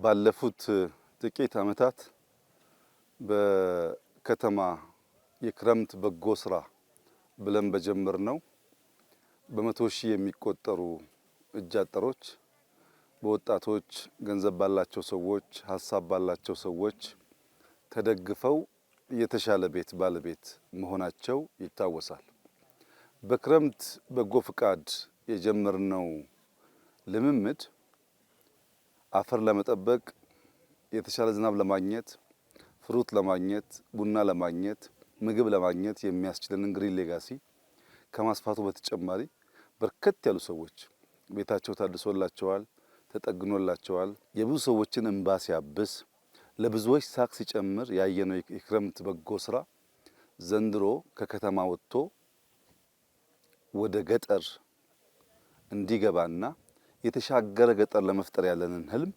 ባለፉት ጥቂት ዓመታት በከተማ የክረምት በጎ ስራ ብለን በጀመርነው በመቶ ሺህ የሚቆጠሩ እጅ አጠሮች በወጣቶች፣ ገንዘብ ባላቸው ሰዎች፣ ሀሳብ ባላቸው ሰዎች ተደግፈው የተሻለ ቤት ባለቤት መሆናቸው ይታወሳል። በክረምት በጎ ፍቃድ የጀመርነው ልምምድ አፈር ለመጠበቅ፣ የተሻለ ዝናብ ለማግኘት፣ fruit ለማግኘት፣ ቡና ለማግኘት፣ ምግብ ለማግኘት የሚያስችለንን green legacy ከማስፋቱ በተጨማሪ በርከት ያሉ ሰዎች ቤታቸው ታድሶላቸዋል፣ ተጠግኖላቸዋል። የብዙ ሰዎችን እንባ ሲያብስ፣ ለብዙዎች ሳቅ ሲጨምር ያየነው የክረምት በጎ ስራ ዘንድሮ ከከተማ ወጥቶ ወደ ገጠር እንዲገባና የተሻገረ ገጠር ለመፍጠር ያለንን ህልም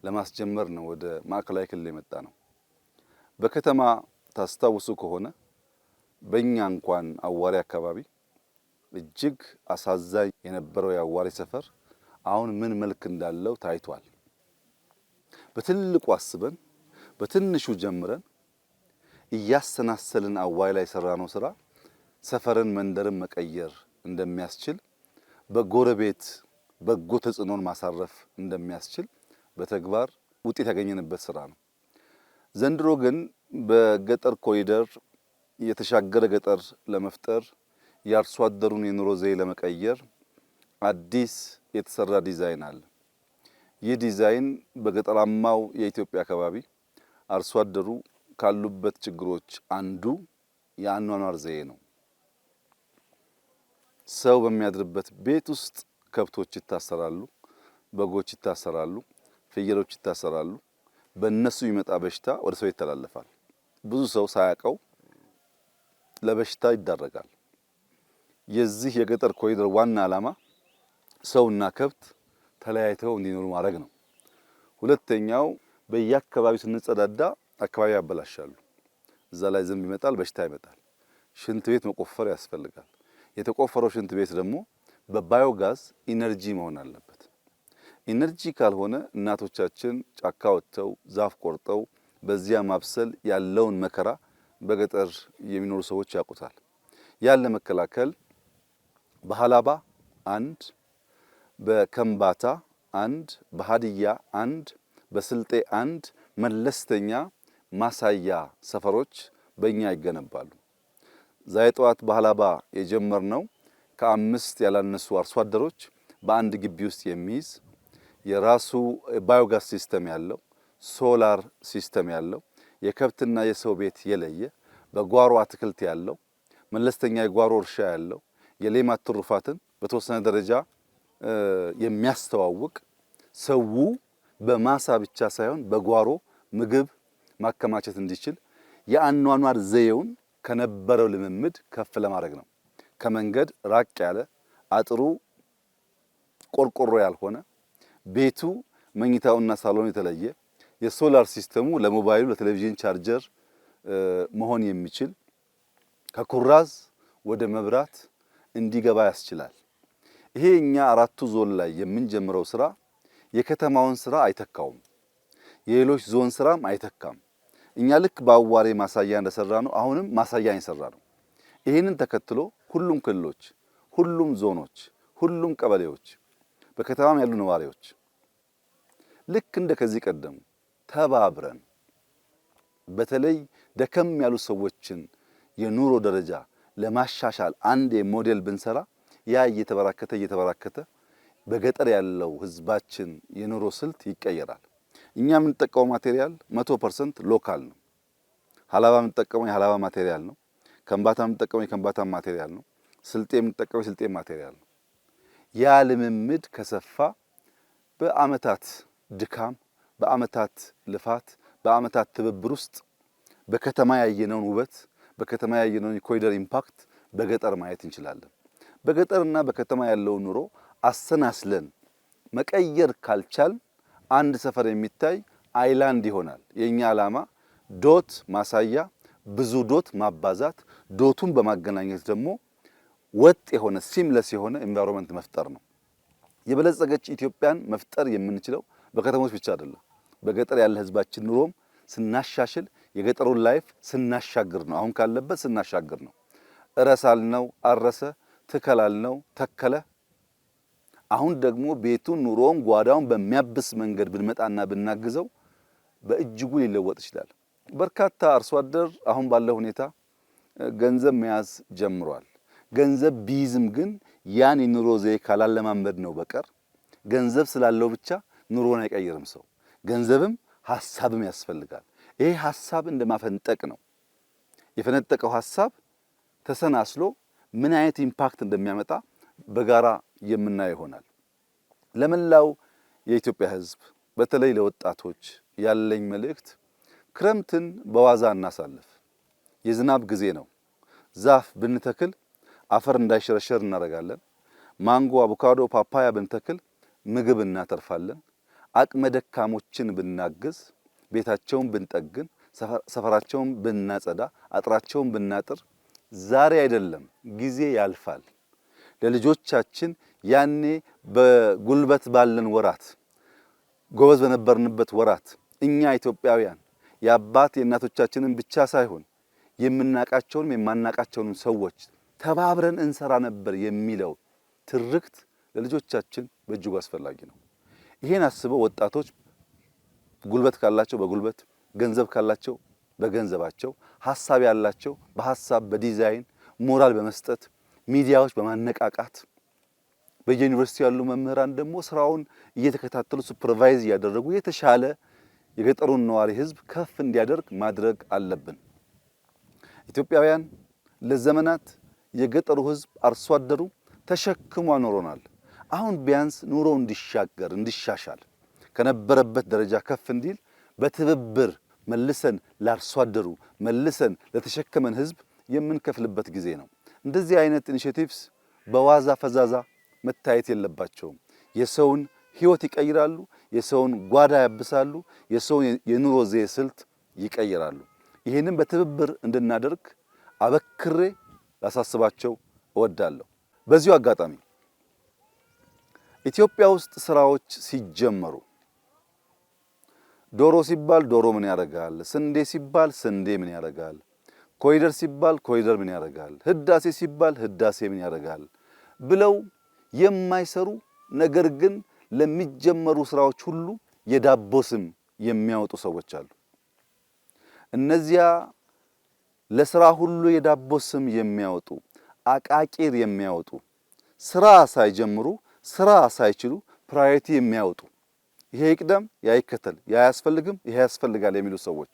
ለማስጀመር ነው ወደ ማዕከላዊ ክልል የመጣ ነው። በከተማ ታስታውሱ ከሆነ በእኛ እንኳን አዋሪ አካባቢ እጅግ አሳዛኝ የነበረው የአዋሪ ሰፈር አሁን ምን መልክ እንዳለው ታይቷል። በትልቁ አስበን በትንሹ ጀምረን እያሰናሰልን አዋሪ ላይ የሰራነው ስራ ሰፈርን መንደርን መቀየር እንደሚያስችል፣ በጎረቤት በጎ ተጽዕኖን ማሳረፍ እንደሚያስችል በተግባር ውጤት ያገኘንበት ስራ ነው። ዘንድሮ ግን በገጠር ኮሪደር የተሻገረ ገጠር ለመፍጠር፣ የአርሶ አደሩን የኑሮ ዘዬ ለመቀየር አዲስ የተሰራ ዲዛይን አለ። ይህ ዲዛይን በገጠራማው የኢትዮጵያ አካባቢ አርሶ አደሩ ካሉበት ችግሮች አንዱ የአኗኗር ዘዬ ነው። ሰው በሚያድርበት ቤት ውስጥ ከብቶች ይታሰራሉ፣ በጎች ይታሰራሉ፣ ፍየሎች ይታሰራሉ። በእነሱ የሚመጣ በሽታ ወደ ሰው ይተላለፋል። ብዙ ሰው ሳያውቀው ለበሽታ ይዳረጋል። የዚህ የገጠር ኮሪደር ዋና ዓላማ ሰውና ከብት ተለያይተው እንዲኖሩ ማድረግ ነው። ሁለተኛው፣ በየአካባቢው ስንጸዳዳ አካባቢ ያበላሻሉ። እዛ ላይ ዝንብ ይመጣል፣ በሽታ ይመጣል። ሽንት ቤት መቆፈር ያስፈልጋል። የተቆፈረው ሽንት ቤት ደግሞ በ biogas energy መሆን አለበት። Energy ካልሆነ እናቶቻችን ጫካ ወጥተው ዛፍ ቆርጠው በዚያ ማብሰል ያለውን መከራ በገጠር የሚኖሩ ሰዎች ያውቁታል። ያን ለመከላከል በሀላባ አንድ፣ በከምባታ አንድ፣ በሀዲያ አንድ፣ በስልጤ አንድ መለስተኛ ማሳያ ሰፈሮች በእኛ ይገነባሉ። ዛሬ ጠዋት በሀላባ የጀመርነው ከአምስት ያላነሱ አርሶ አደሮች በአንድ ግቢ ውስጥ የሚይዝ፣ የራሱ biogas system ያለው፣ solar system ያለው፣ የከብትና የሰው ቤት የለየ፣ በጓሮ አትክልት ያለው፣ መለስተኛ የጓሮ እርሻ ያለው፣ የሌማት ትሩፋትን በተወሰነ ደረጃ የሚያስተዋውቅ፣ ሰው በማሳ ብቻ ሳይሆን በጓሮ ምግብ ማከማቸት እንዲችል የአኗኗር ዘዬውን ከነበረው ልምምድ ከፍ ለማድረግ ነው። ከመንገድ ራቅ ያለ፣ አጥሩ ቆርቆሮ ያልሆነ፣ ቤቱ መኝታውና ሳሎን የተለየ፣ የ solar system ኡ ለሞባይሉ ለቴሌቪዥን ቻርጀር መሆን የሚችል፣ ከኩራዝ ወደ መብራት እንዲገባ ያስችላል። ይሄ እኛ አራቱ ዞን ላይ የምንጀምረው ስራ የከተማውን ስራ አይተካውም። የሌሎች ዞን ስራም አይተካም። እኛ ልክ በአዋሬ ማሳያ እንደሰራነው አሁንም ማሳያ የሰራነው። ይህንን ተከትሎ ሁሉም ክልሎች፣ ሁሉም ዞኖች፣ ሁሉም ቀበሌዎች፣ በከተማም ያሉ ነዋሪዎች ልክ እንደ ከዚህ ቀደሙ ተባብረን በተለይ ደከም ያሉ ሰዎችን የኑሮ ደረጃ ለማሻሻል አንድ ሞዴል ብንሰራ ያ እየተበራከተ እየተበራከተ በገጠር ያለው ህዝባችን የኑሮ ስልት ይቀየራል። እኛ የምንጠቀመው material 100% local ነው። ሀላባ የምንጠቀመው የሀላባ material ነው። ከምባታ የምንጠቀመው የከምባታ material ነው። ስልጤ የምንጠቀመው የስልጤ material ነው። ያ ልምምድ ከሰፋ በአመታት ድካም፣ በአመታት ልፋት፣ በአመታት ትብብር ውስጥ በከተማ ያየነውን ውበት፣ በከተማ ያየነውን የኮሪደር impact በገጠር ማየት እንችላለን። በገጠርና በከተማ ያለውን ኑሮ አሰናስለን መቀየር ካልቻል አንድ ሰፈር የሚታይ island ይሆናል። የኛ ዓላማ dot ማሳያ፣ ብዙ dot ማባዛት፣ dot ኡን በማገናኘት ደግሞ ወጥ የሆነ seamless የሆነ environment መፍጠር ነው። የበለጸገች ኢትዮጵያን መፍጠር የምንችለው በከተሞች ብቻ አይደለም። በገጠር ያለ ህዝባችን ኑሮም ስናሻሽል የገጠሩን life ስናሻግር ነው። አሁን ካለበት ስናሻግር ነው። እረሳልነው አረሰ፣ ትከላልነው ተከለ። አሁን ደግሞ ቤቱን፣ ኑሮውን፣ ጓዳውን በሚያብስ መንገድ ብንመጣና ብናግዘው በእጅጉ ሊለወጥ ይችላል። በርካታ አርሶ አደር አሁን ባለው ሁኔታ ገንዘብ መያዝ ጀምሯል። ገንዘብ ቢይዝም ግን ያን የኑሮ ዘዬ ካላለማመድ ነው በቀር ገንዘብ ስላለው ብቻ ኑሮን አይቀይርም ሰው። ገንዘብም ሀሳብም ያስፈልጋል። ይሄ ሀሳብ እንደማፈንጠቅ ነው። የፈነጠቀው ሀሳብ ተሰናስሎ ምን አይነት impact እንደሚያመጣ በጋራ የምናየው ይሆናል። ለመላው የኢትዮጵያ ሕዝብ በተለይ ለወጣቶች ያለኝ መልእክት ክረምትን በዋዛ እናሳልፍ። የዝናብ ጊዜ ነው። ዛፍ ብንተክል አፈር እንዳይሸረሸር እናደርጋለን። ማንጎ፣ አቮካዶ፣ ፓፓያ ብንተክል ምግብ እናተርፋለን። አቅመ ደካሞችን ብናግዝ፣ ቤታቸውን ብንጠግን፣ ሰፈራቸውን ብናጸዳ፣ አጥራቸውን ብናጥር ዛሬ አይደለም ጊዜ ያልፋል። ለልጆቻችን ያኔ በጉልበት ባለን ወራት፣ ጎበዝ በነበርንበት ወራት እኛ ኢትዮጵያውያን የአባት የእናቶቻችንን ብቻ ሳይሆን የምናቃቸውንም የማናቃቸውንም ሰዎች ተባብረን እንሰራ ነበር የሚለው ትርክት ለልጆቻችን በእጅጉ አስፈላጊ ነው። ይሄን አስበው ወጣቶች ጉልበት ካላቸው በጉልበት፣ ገንዘብ ካላቸው በገንዘባቸው፣ ሀሳብ ያላቸው በሀሳብ በዲዛይን ሞራል በመስጠት፣ ሚዲያዎች በማነቃቃት፣ በየዩኒቨርሲቲ ያሉ መምህራን ደግሞ ስራውን እየተከታተሉ supervise እያደረጉ የተሻለ የገጠሩን ነዋሪ ህዝብ ከፍ እንዲያደርግ ማድረግ አለብን። ኢትዮጵያውያን ለዘመናት የገጠሩ ህዝብ አርሶ አደሩ ተሸክሞ ኖሮናል። አሁን ቢያንስ ኑሮ እንዲሻገር እንዲሻሻል ከነበረበት ደረጃ ከፍ እንዲል በትብብር መልሰን ለአርሶ አደሩ መልሰን ለተሸከመን ህዝብ የምንከፍልበት ጊዜ ነው። እንደዚህ አይነት initiatives በዋዛ ፈዛዛ መታየት የለባቸውም። የሰውን ህይወት ይቀይራሉ፣ የሰውን ጓዳ ያብሳሉ፣ የሰውን የኑሮ ዘዬ ስልት ይቀይራሉ። ይህንን በትብብር እንድናደርግ አበክሬ ላሳስባቸው እወዳለሁ። በዚሁ አጋጣሚ ኢትዮጵያ ውስጥ ስራዎች ሲጀመሩ ዶሮ ሲባል ዶሮ ምን ያደርጋል፣ ስንዴ ሲባል ስንዴ ምን ያደርጋል፣ ኮሪደር ሲባል ኮሪደር ምን ያደርጋል፣ ህዳሴ ሲባል ህዳሴ ምን ያደርጋል ብለው የማይሰሩ ነገር ግን ለሚጀመሩ ስራዎች ሁሉ የዳቦ ስም የሚያወጡ ሰዎች አሉ። እነዚያ ለስራ ሁሉ የዳቦ ስም የሚያወጡ፣ አቃቂር የሚያወጡ፣ ስራ ሳይጀምሩ ስራ ሳይችሉ priority የሚያወጡ፣ ይሄ ይቅደም፣ ያ ይከተል፣ ያ አያስፈልግም፣ ይሄ ያስፈልጋል የሚሉ ሰዎች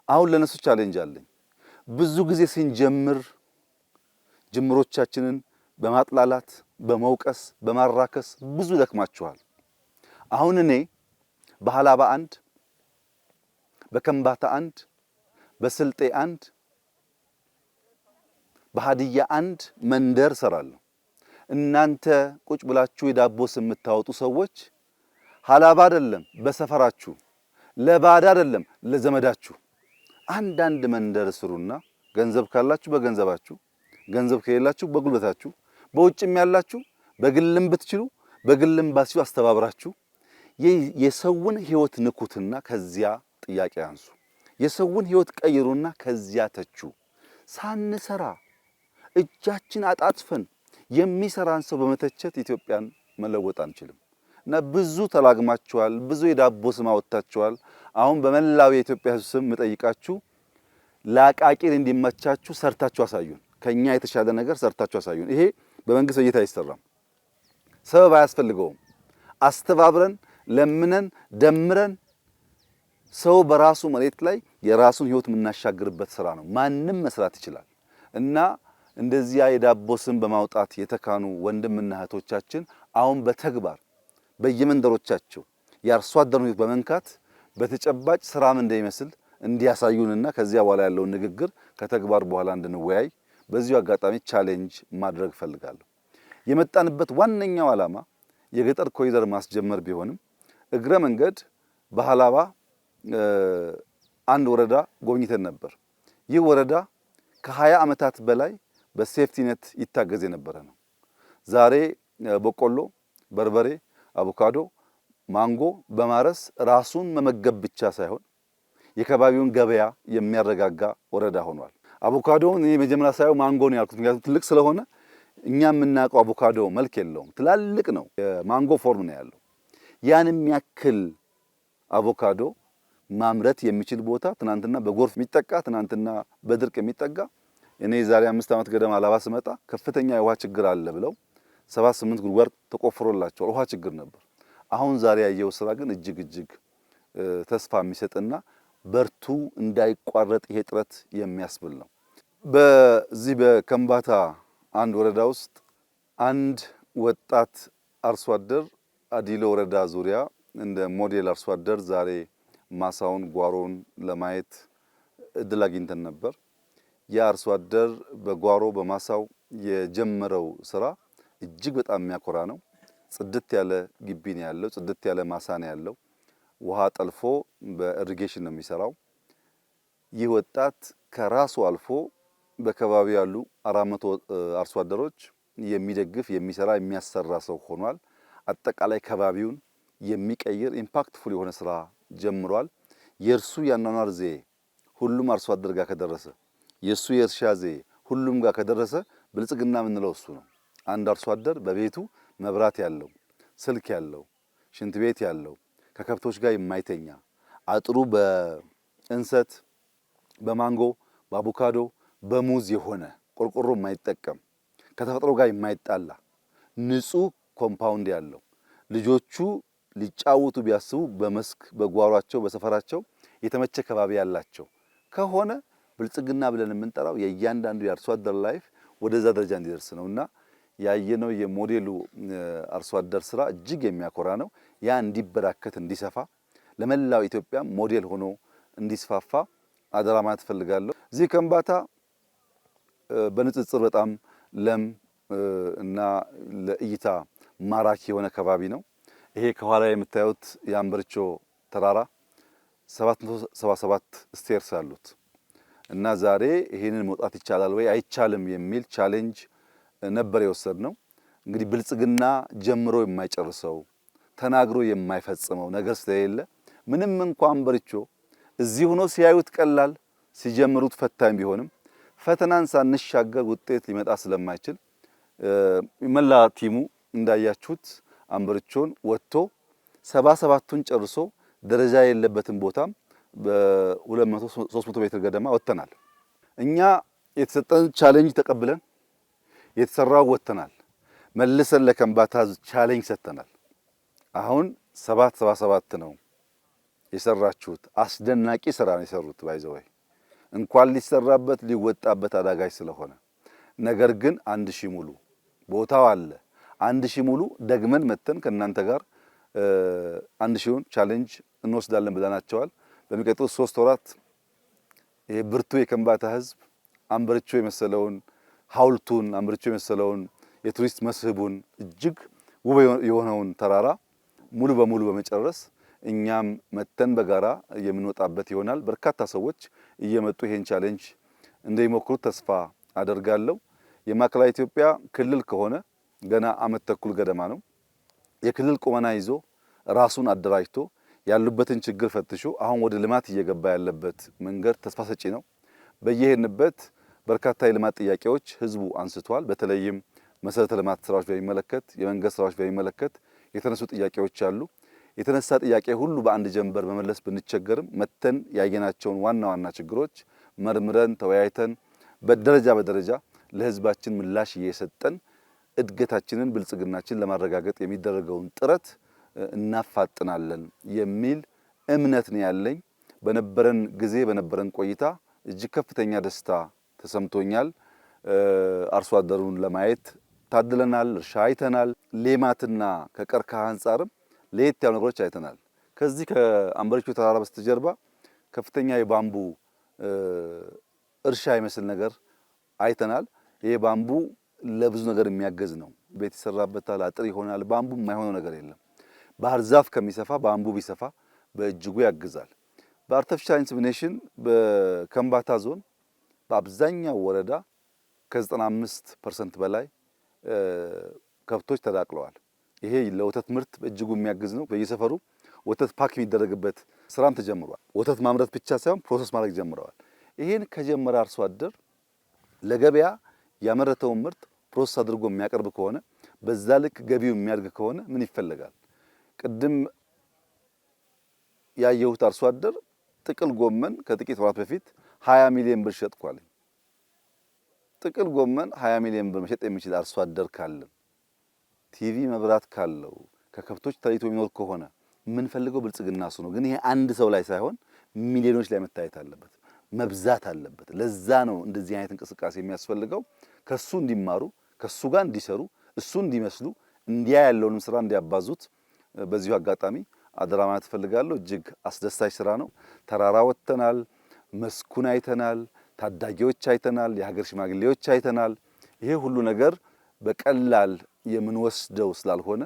አሁን ለነሱ challenge አለኝ። ብዙ ጊዜ ስንጀምር ጅምሮቻችንን በማጥላላት፣ በመውቀስ፣ በማራከስ ብዙ ደክማችኋል። አሁን እኔ በሀላባ አንድ፣ በከምባታ አንድ፣ በስልጤ አንድ፣ በሀዲያ አንድ መንደር እሰራለሁ። እናንተ ቁጭ ብላችሁ የዳቦ ስም የምታወጡ ሰዎች ሀላባ አይደለም በሰፈራችሁ፣ ለባዳ አይደለም ለዘመዳችሁ አንዳንድ መንደር ስሩና ገንዘብ ካላችሁ በገንዘባችሁ፣ ገንዘብ ከሌላችሁ በጉልበታችሁ፣ በውጭም ያላችሁ በግልም ብትችሉ በግልም ባትችሉ አስተባብራችሁ የሰውን ህይወት ንኩትና ከዚያ ጥያቄ አንሱ። የሰውን ህይወት ቀይሩና ከዚያ ተቹ። ሳንሰራ እጃችን አጣጥፈን የሚሰራን ሰው በመተቸት ኢትዮጵያን መለወጥ አንችልም። እና ብዙ ተላግማችኋል፣ ብዙ የዳቦ ስም አወጥታችኋል። አሁን በመላው የኢትዮጵያ ሕዝብ ስም የምጠይቃችሁ ለአቃቂር እንዲመቻችሁ ሰርታችሁ አሳዩን። ከኛ የተሻለ ነገር ሰርታችሁ አሳዩን። ይሄ በመንግስት እይታ አይሰራም፣ ሰበብ አያስፈልገውም። አስተባብረን ለምነን ደምረን ሰው በራሱ መሬት ላይ የራሱን ህይወት የምናሻግርበት ስራ ነው። ማንም መስራት ይችላል። እና እንደዚያ የዳቦ ስም በማውጣት የተካኑ ወንድምና እህቶቻችን አሁን በተግባር በየመንደሮቻቸው የአርሶ አደሩን ህይወት በመንካት በተጨባጭ ስራም እንደሚመስል እንዲያሳዩንና ከዚያ በኋላ ያለውን ንግግር ከተግባር በኋላ እንድንወያይ በዚሁ አጋጣሚ challenge ማድረግ እፈልጋለሁ። የመጣንበት ዋነኛው ዓላማ የገጠር ኮሪደር ማስጀመር ቢሆንም እግረ መንገድ በሀላባ አንድ ወረዳ ጎብኝተን ነበር። ይህ ወረዳ ከ20 ዓመታት በላይ በ safety net ይታገዝ የነበረ ነው። ዛሬ በቆሎ፣ በርበሬ፣ አቮካዶ ማንጎ በማረስ ራሱን መመገብ ብቻ ሳይሆን የከባቢውን ገበያ የሚያረጋጋ ወረዳ ሆኗል። አቮካዶውን እኔ መጀመሪያ ሳየው ማንጎ ነው ያልኩት፣ ምክንያቱም ትልቅ ስለሆነ እኛ የምናውቀው አቮካዶ መልክ የለውም፣ ትላልቅ ነው፣ የማንጎ form ነው ያለው። ያን የሚያክል አቮካዶ ማምረት የሚችል ቦታ ትናንትና በጎርፍ የሚጠቃ፣ ትናንትና በድርቅ የሚጠጋ፣ እኔ የዛሬ 5 ዓመት ገደማ አላባ ስመጣ ከፍተኛ የውሃ ችግር አለ ብለው 7 8 ጉድጓድ ተቆፍሮላቸዋል። ውሃ ችግር ነበር። አሁን ዛሬ ያየው ስራ ግን እጅግ እጅግ ተስፋ የሚሰጥና በርቱ፣ እንዳይቋረጥ ይሄ ጥረት የሚያስብል ነው። በዚህ በከምባታ አንድ ወረዳ ውስጥ አንድ ወጣት አርሶ አደር አዲሎ ወረዳ ዙሪያ እንደ ሞዴል አርሶ አደር ዛሬ ማሳውን ጓሮውን ለማየት እድል አግኝተን ነበር። ያ አርሶ አደር በጓሮ በማሳው የጀመረው ስራ እጅግ በጣም የሚያኮራ ነው። ጽድት ያለ ግቢ ነው ያለው። ጽድት ያለ ማሳ ነው ያለው። ውሃ ጠልፎ በ irrigation ነው የሚሰራው። ይህ ወጣት ከራሱ አልፎ በከባቢው ያሉ 400 አርሶ አደሮች የሚደግፍ፣ የሚሰራ፣ የሚያሰራ ሰው ሆኗል። አጠቃላይ ከባቢውን የሚቀይር impactful የሆነ ስራ ጀምሯል። የእርሱ የአኗኗር ዘዬ ሁሉም አርሶ አደር ጋር ከደረሰ፣ የእሱ የእርሻ ዘዬ ሁሉም ጋር ከደረሰ ብልጽግና የምንለው እሱ ነው። አንድ አርሶ አደር በቤቱ መብራት ያለው፣ ስልክ ያለው፣ ሽንት ቤት ያለው፣ ከከብቶች ጋር የማይተኛ፣ አጥሩ በእንሰት፣ በማንጎ፣ በአቮካዶ፣ በሙዝ የሆነ፣ ቆርቆሮ የማይጠቀም፣ ከተፈጥሮ ጋር የማይጣላ፣ ንጹህ compound ያለው፣ ልጆቹ ሊጫወቱ ቢያስቡ በመስክ በጓሯቸው በሰፈራቸው የተመቸ ከባቢ ያላቸው ከሆነ ብልጽግና ብለን የምንጠራው የእያንዳንዱ የአርሶ አደር life ወደዛ ደረጃ እንዲደርስ ነውና ያየነው የሞዴሉ አርሶ አደር ስራ እጅግ የሚያኮራ ነው። ያ እንዲበራከት፣ እንዲሰፋ፣ ለመላው ኢትዮጵያ ሞዴል ሆኖ እንዲስፋፋ አደራ ማለት እፈልጋለሁ። እዚህ ከምባታ በንጽጽር በጣም ለም እና ለእይታ ማራኪ የሆነ ከባቢ ነው። ይሄ ከኋላ የምታዩት የአምበሪቾ ተራራ 777 stairs አሉት እና ዛሬ ይሄንን መውጣት ይቻላል ወይ አይቻልም የሚል challenge ነበር የወሰድነው። እንግዲህ ብልጽግና ጀምሮ የማይጨርሰው፣ ተናግሮ የማይፈጽመው ነገር ስለሌለ ምንም እንኳን አምበሪቾ እዚህ ሆኖ ሲያዩት ቀላል፣ ሲጀምሩት ፈታኝ ቢሆንም ፈተናን ሳንሻገር ውጤት ሊመጣ ስለማይችል መላ team ኡ እንዳያችሁት አምበሪቾን ወጥቶ 77ቱን ጨርሶ ደረጃ የሌለበትን ቦታም በ200 300 ሜትር ገደማ ወጥተናል። እኛ የተሰጠን challenge ተቀብለን የተሰራው ወጥተናል። መልሰን ለከምባታ challenge ሰጥተናል። አሁን 777 ነው የሰራችሁት። አስደናቂ ስራ ነው የሰሩት። By the way እንኳን ሊሰራበት ሊወጣበት አዳጋች ስለሆነ፣ ነገር ግን 1,000 ሙሉ ቦታው አለ። 1,000 ሙሉ ደግመን መተን ከእናንተ ጋር 1,000ውን challenge እንወስዳለን ብለናቸዋል። በሚቀጥሉት 3 ወራት ይሄ ብርቱ የከምባታ ህዝብ አምበሪቾ የመሰለውን ሐውልቱን፣ አምበሪቾ የመሰለውን የቱሪስት መስህቡን፣ እጅግ ውብ የሆነውን ተራራ ሙሉ በሙሉ በመጨረስ እኛም መተን በጋራ የምንወጣበት ይሆናል። በርካታ ሰዎች እየመጡ ይሄን challenge እንደሚሞክሩት ተስፋ አደርጋለሁ። የማዕከላዊ ኢትዮጵያ ክልል ከሆነ ገና አመት ተኩል ገደማ ነው። የክልል ቁመና ይዞ ራሱን አደራጅቶ ያሉበትን ችግር ፈትሾ አሁን ወደ ልማት እየገባ ያለበት መንገድ ተስፋ ሰጪ ነው። በየሄድንበት በርካታ የልማት ጥያቄዎች ህዝቡ አንስቷል። በተለይም መሰረተ ልማት ስራዎች በሚመለከት፣ የመንገድ ስራዎች በሚመለከት የተነሱ ጥያቄዎች አሉ። የተነሳ ጥያቄ ሁሉ በአንድ ጀንበር መመለስ ብንቸገርም መተን ያየናቸውን ዋና ዋና ችግሮች መርምረን ተወያይተን በደረጃ በደረጃ ለህዝባችን ምላሽ እየሰጠን እድገታችንን ብልጽግናችን ለማረጋገጥ የሚደረገውን ጥረት እናፋጥናለን የሚል እምነት ነው ያለኝ። በነበረን ጊዜ በነበረን ቆይታ እጅግ ከፍተኛ ደስታ ተሰምቶኛል። አርሶ አደሩን ለማየት ታድለናል። እርሻ አይተናል። ሌማትና ከቀርከሃ አንጻርም ለየት ያሉ ነገሮች አይተናል። ከዚህ ከአምበሪቾ ተራራ በስተጀርባ ከፍተኛ የ bamboo እርሻ ይመስል ነገር አይተናል። ይሄ bamboo ለብዙ ነገር የሚያገዝ ነው። ቤት ይሰራበታል፣ አጥር ይሆናል። bamboo የማይሆነው ነገር የለም። ባህር ዛፍ ከሚሰፋ bamboo ቢሰፋ በእጅጉ ያግዛል። በ artificial insemination በከምባታ ዞን በአብዛኛው ወረዳ ከ95% በላይ ከብቶች ተዳቅለዋል። ይሄ ለወተት ምርት በእጅጉ የሚያግዝ ነው። በየሰፈሩ ወተት pack የሚደረግበት ስራም ተጀምሯል። ወተት ማምረት ብቻ ሳይሆን process ማድረግ ጀምረዋል። ይሄን ከጀመረ አርሶ አደር ለገበያ ያመረተውን ምርት process አድርጎ የሚያቀርብ ከሆነ፣ በዛ ልክ ገቢው የሚያድግ ከሆነ ምን ይፈለጋል? ቅድም ያየሁት አርሶ አደር ጥቅል ጎመን ከጥቂት ወራት በፊት 20 ሚሊዮን ብር ሸጥኳል። ጥቅል ጎመን 20 ሚሊዮን ብር መሸጥ የሚችል አርሶ አደር ካለን፣ ቲቪ መብራት ካለው፣ ከከብቶች ተለይቶ የሚኖር ከሆነ የምንፈልገው ብልጽግና እሱ ነው። ግን ይሄ አንድ ሰው ላይ ሳይሆን ሚሊዮኖች ላይ መታየት አለበት፣ መብዛት አለበት። ለዛ ነው እንደዚህ አይነት እንቅስቃሴ የሚያስፈልገው። ከሱ እንዲማሩ፣ ከሱ ጋር እንዲሰሩ፣ እሱ እንዲመስሉ፣ እንዲያ ያለውንም ስራ እንዲያባዙት በዚሁ አጋጣሚ አደራ ማለት እፈልጋለሁ። እጅግ አስደሳች ስራ ነው። ተራራ ወጥተናል፣ መስኩን አይተናል፣ ታዳጊዎች አይተናል፣ የሀገር ሽማግሌዎች አይተናል። ይሄ ሁሉ ነገር በቀላል የምንወስደው ስላልሆነ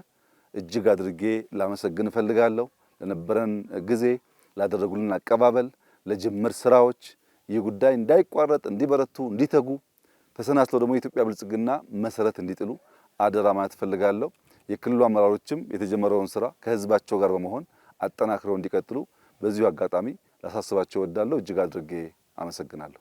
እጅግ አድርጌ ላመሰግን እፈልጋለሁ። ለነበረን ጊዜ፣ ላደረጉልን አቀባበል፣ ለጅምር ስራዎች ይህ ጉዳይ እንዳይቋረጥ እንዲበረቱ፣ እንዲተጉ፣ ተሰናስለው ደግሞ የኢትዮጵያ ብልጽግና መሰረት እንዲጥሉ አደራ ማለት እፈልጋለሁ። የክልሉ አመራሮችም የተጀመረውን ስራ ከህዝባቸው ጋር በመሆን አጠናክረው እንዲቀጥሉ በዚሁ አጋጣሚ ላሳስባቸው እወዳለሁ። እጅግ አድርጌ አመሰግናለሁ።